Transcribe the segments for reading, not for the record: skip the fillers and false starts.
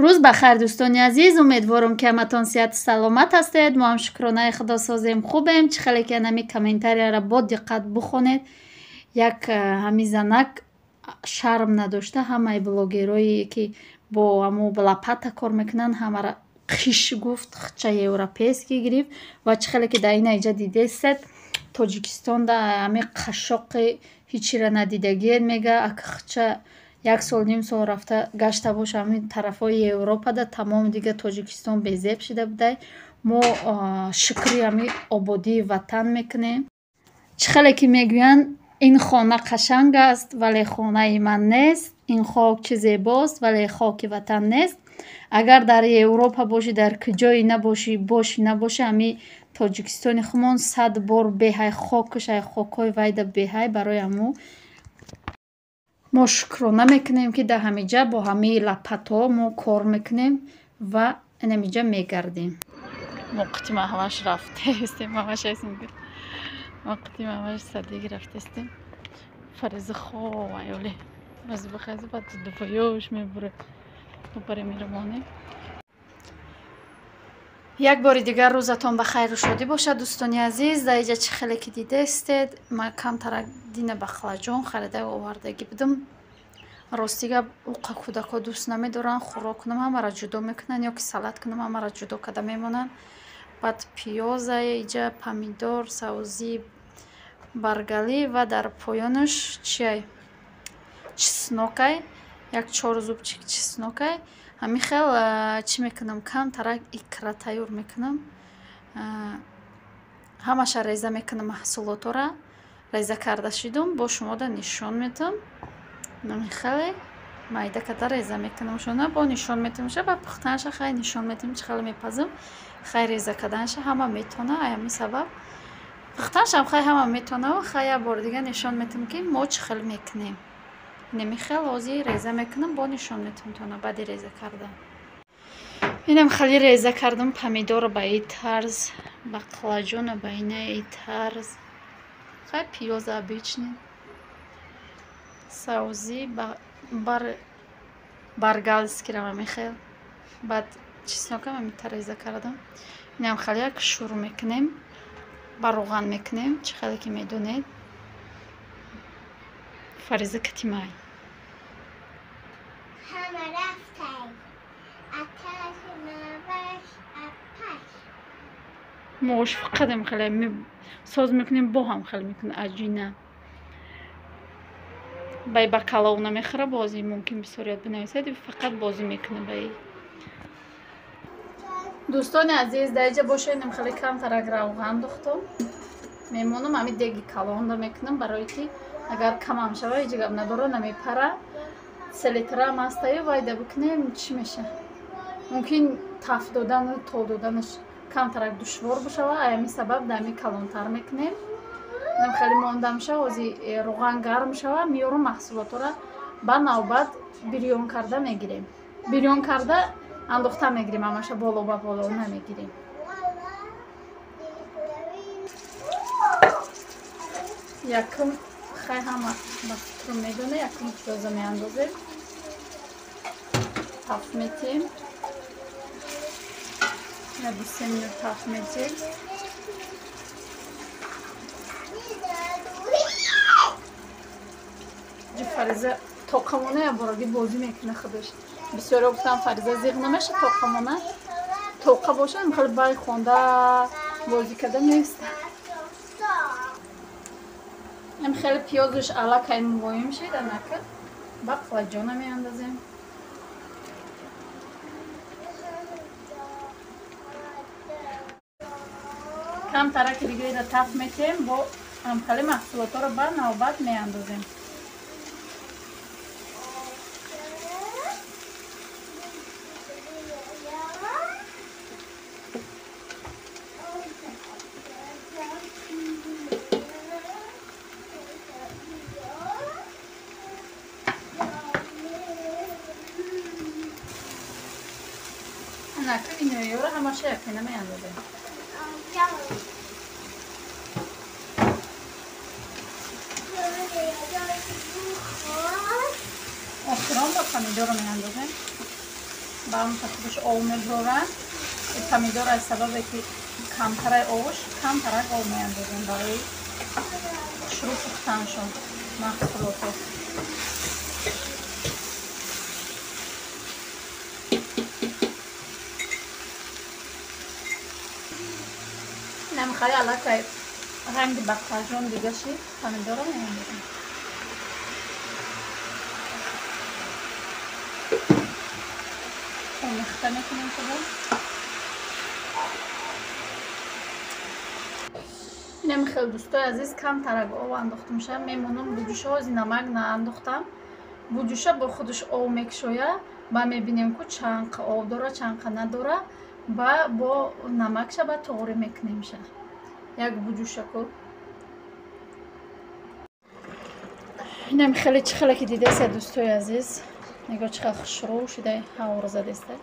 Рӯз ба хайр, дӯстони азиз. Умедворам, ки ҳаматон сиҳату саломат ҳастед. Мо ҳам шукронаи худо созем, хубем. Чӣ хеле ки ҳами комментарияро бо диққат бухонед. Як ҳами занак шарм надошта ҳамаи блогерое ки бо ҳамо лопата кор мекунанд, ҳамаро қиш гуфт, хча европейский гирифт. Ва чӣ хеле ки дар ина иҷа дидесед, Тоҷикистонда ҳами қашшоқи ҳичира надидагиед мега. Ака хча як сол ним сол рафта гашта боша ҳамин тарафҳои Европада, тамом дига Тоҷикистон безеб шида будай. Мо шукри ҳами ободии ватан мекунем. Чӣ хеле ки мегӯянд, ин хона қашанг аст, вале хонаи ман нест, ин хок чӣ зебост, вале хоки ватан нест. Агар дар Европа бошӣ, дар куҷое набошӣ, бошӣ набошӣ, ҳами Тоҷикистони хумон 100 бор беҳай, хокаш ай хокҳои вайда беҳай. Барои ҳамун мо шукрона мекунем, ки дар ҳамиҷа бо ҳамаи лопатҳо мо кор мекунем ва инамиҷа мегардем. Мо қити маҳваш рафтестем, маҳваш мо қити маҳваш садиги рафтестем. Фариза хоб аёле аз бахайзи баъд дувоёш мебуре. Дубаре меҳрубонем. Як бори дигар рӯзатон ба хайру шодӣ бошад, дӯстони азиз. Дар иҷа чӣ хеле ки дидестед, ман камтарак дина бақлаҷон харида овардагӣ будам. Рости гап, уқа кӯдакҳо дӯст намедоранд, хӯрок кунам ҳамаро ҷудо мекунанд, ё ки салат кунам ҳамаро ҷудо карда мемонанд. Баъд пиёза иҷа, помидор, савзӣ, баргалӣ ва дар поёнаш чиай? Чеснокай, як чор зубчик чеснокай. Ҳамин хел чӣ мекунам, камтарак икра тайёр мекунам. Ҳамаша реза мекунам, маҳсулотҳоро реза карда шидум, бо шумода нишон метам. Ҳамин хеле майда карда реза мекунам шона, бо нишон метамша ва пухтанша хай нишон метам, чӣ хеле мепазам. Хай реза карданша ҳама метона, ай ҳамин сабаб пухтаншам хай ҳама метона. Хай як бори дига нишон метам, ки мо чӣ хел мекунем. Инами хел ҳозир реза мекунам, бо нишон метам тона баъди реза кардан. Инам хеле реза кардам помидорро ба ин тарз, бақлаҷонро ба инаи тарз, хай пиёза обычный, савзӣ бар баргалскиро ҳамин хел, баъд чеснокам ҳамин реза кардам. Инам хеле як шур мекунем, ба равған мекунем, чӣ хеле ки медонед. Фариза катимай. Ҳама рафтай. Аташ маваш апаш. Мош фақат ҳам хеле соз мекунем, бо ҳам хеле мекунем аҷина. Бай ба калов намехӯра, бозӣ мумкин бисёрият бинависед, фақат бозӣ мекуна бай. Дӯстони азиз, дар иҷа бошед, инам хеле камтарак равған духтум. Мемонам ҳамин деги калонро мекунам, барое ки агар камам шава ҳеҷ гап надора, намепара. Селитрам ҳастаю вайда бикунем, чӣ меша? Мумкин таф додану то доданаш камтарак душвор бошава, ай ҳамин сабаб дар ҳамин калонтар мекунем. Инам хеле монда мешава, ҳозир равған гарм шава, меёрам маҳсулотҳоро ба навбат бирён карда мегирем. Бирён карда андохта мегирем, ҳамаша боло ба боло намегирем. Якум хай ҳама ба фикрам медона, якум пиёза меандозем, таф метиҳем, як ду се минут таф метиҳем. Фариза тоқамона як бораги бозӣ мекуна худаш. Бисёриҳо гуфтанд, Фариза зиғ намеша тоқамона. Тоқа бошад, хеле бай хонда бозӣ карда меиста. Ам хеле пиёзаш аллакай мувоим шид, анака бақлаҷона меандозем. Камтараки дигареро таф метиҳем, бо ҳамхеле маҳсулотҳоро ба навбат меандозем. Анака иноёро ҳамаша якина меандозем. Охирон ба помидорро меандозем. Ба ҳамта худаш ов меброра. Помидор аз сабабе ки камтарай овш, камтарак ов меандозем барои хушрӯ пухтаншон маҳсулото. Намхали аллакай ранги баклажон дига шид, помидорро меандозем. Омехта мекунем худо. Инам хел дӯстои азиз, камтарак ов андохтумша, мемонам буҷуша, ози намак наандохтам. Буҷуша бо худаш ов мекушоя, ба мебинем ку чанқа ов дора, чанқа надора, ба бо намакша ба тоғрӣ мекунемша. Як буҷуша ку. Инам хеле чӣ хеле ки дидеса дӯстои азиз, нигоҳ чӣ хел хушрӯ шуда ҳавор задеста.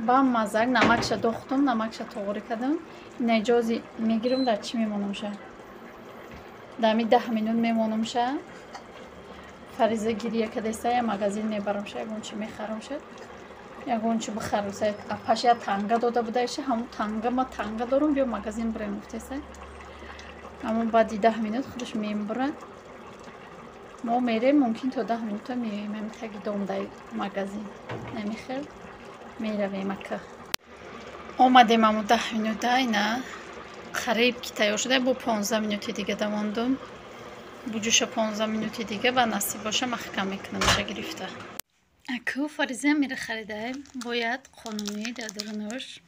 Ба мазак намакша дохтум, намакша тоғрӣ кардам. Инаҷози мегирам, дар чӣ мемонамша? Дар ами 10 минут мемонамша. Фариза гирия кадеста, я магазин мебарамша, ягон чи мехарамша. Ягон чи бихарамса. Апаш я танга дода будайша, ҳамун танга ма танга дорум, биё магазин бирем гуфтеса. Ҳамун баъди 10 минут худаш мебурад. Мо мерем, мумкин то 10 минута меоем, ами таги домдаи магазин. Намихел меравем ака. Омадем аму 10 минута, ина қариб ки тайёр шуда, бо 15 минути дига дамондум. Буҷуша 15 минути дига ба насиб боша маҳкам мекунамша гирифта. Аку Фариза мера харидаем, бояд қонунӣ дар дарунаш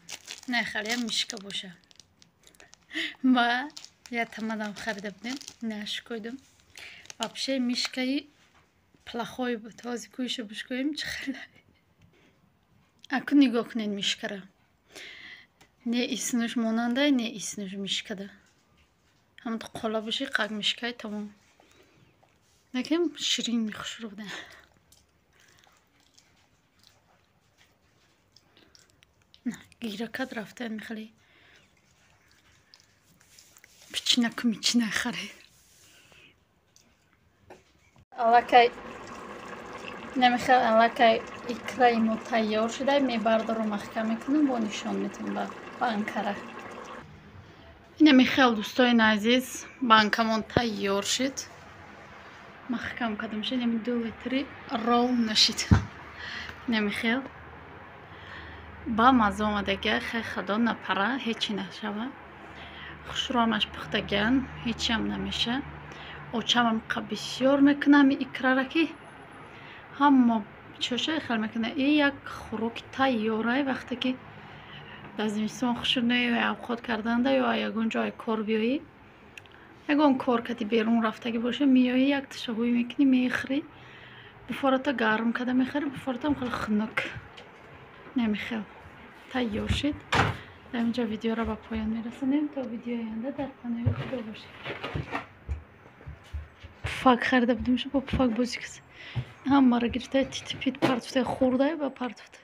нахария мишка боша. Ма я тамадам харида будем, нашкойдум. Вообще мишкаи плохой буд. Ҳозир кӯиша бушкоем чӣ хела. Аку нигоҳ кунед мишкара. Не иснуш монандай, не иснуш мишкада. Ҳамон қола боши қак мишкай тамом. Лекин ширин мехушрӯ буда. Гиракат рафта мехали. Пичинаку мичина харид. Аллакай намехел аллакай икраи мо тайёр шуда, мебардору маҳкам мекунам, бо нишон метам ба банкара. Инамихел дӯстои азиз, банкамон тайёр шуд. Маҳкам кардам шуд, инами 2 литри ров нашид. Инамихел ба маза омадага, хай худо напара, ҳечи нашава. Хушрӯамаш пухтаган, ҳечиам намеша. Очамам қа бисёр мекунам икрара ки ҳама чоша хел мекуна. И як хӯроки тайёрай вақте ки дар зимистон хушуд наёй авқот карданда ё ягон ҷой кор биёӣ, ягон кор кади берун рафтагӣ боша, меоӣ як ташаҳҳуй мекунӣ, мехӯрӣ, буфората гарм карда мехӯрӣ, буфоратам хеле хунук. Намехел тайёр шид. Дар инҷо видеоро ба поён мерасонем. То видеои оянда дар паноҳи Худо бошед. Пуфак харида будем, бо пуфак бозӣ кас. Ҳамаро гирифта титипит партофта, хӯрда ба партофта.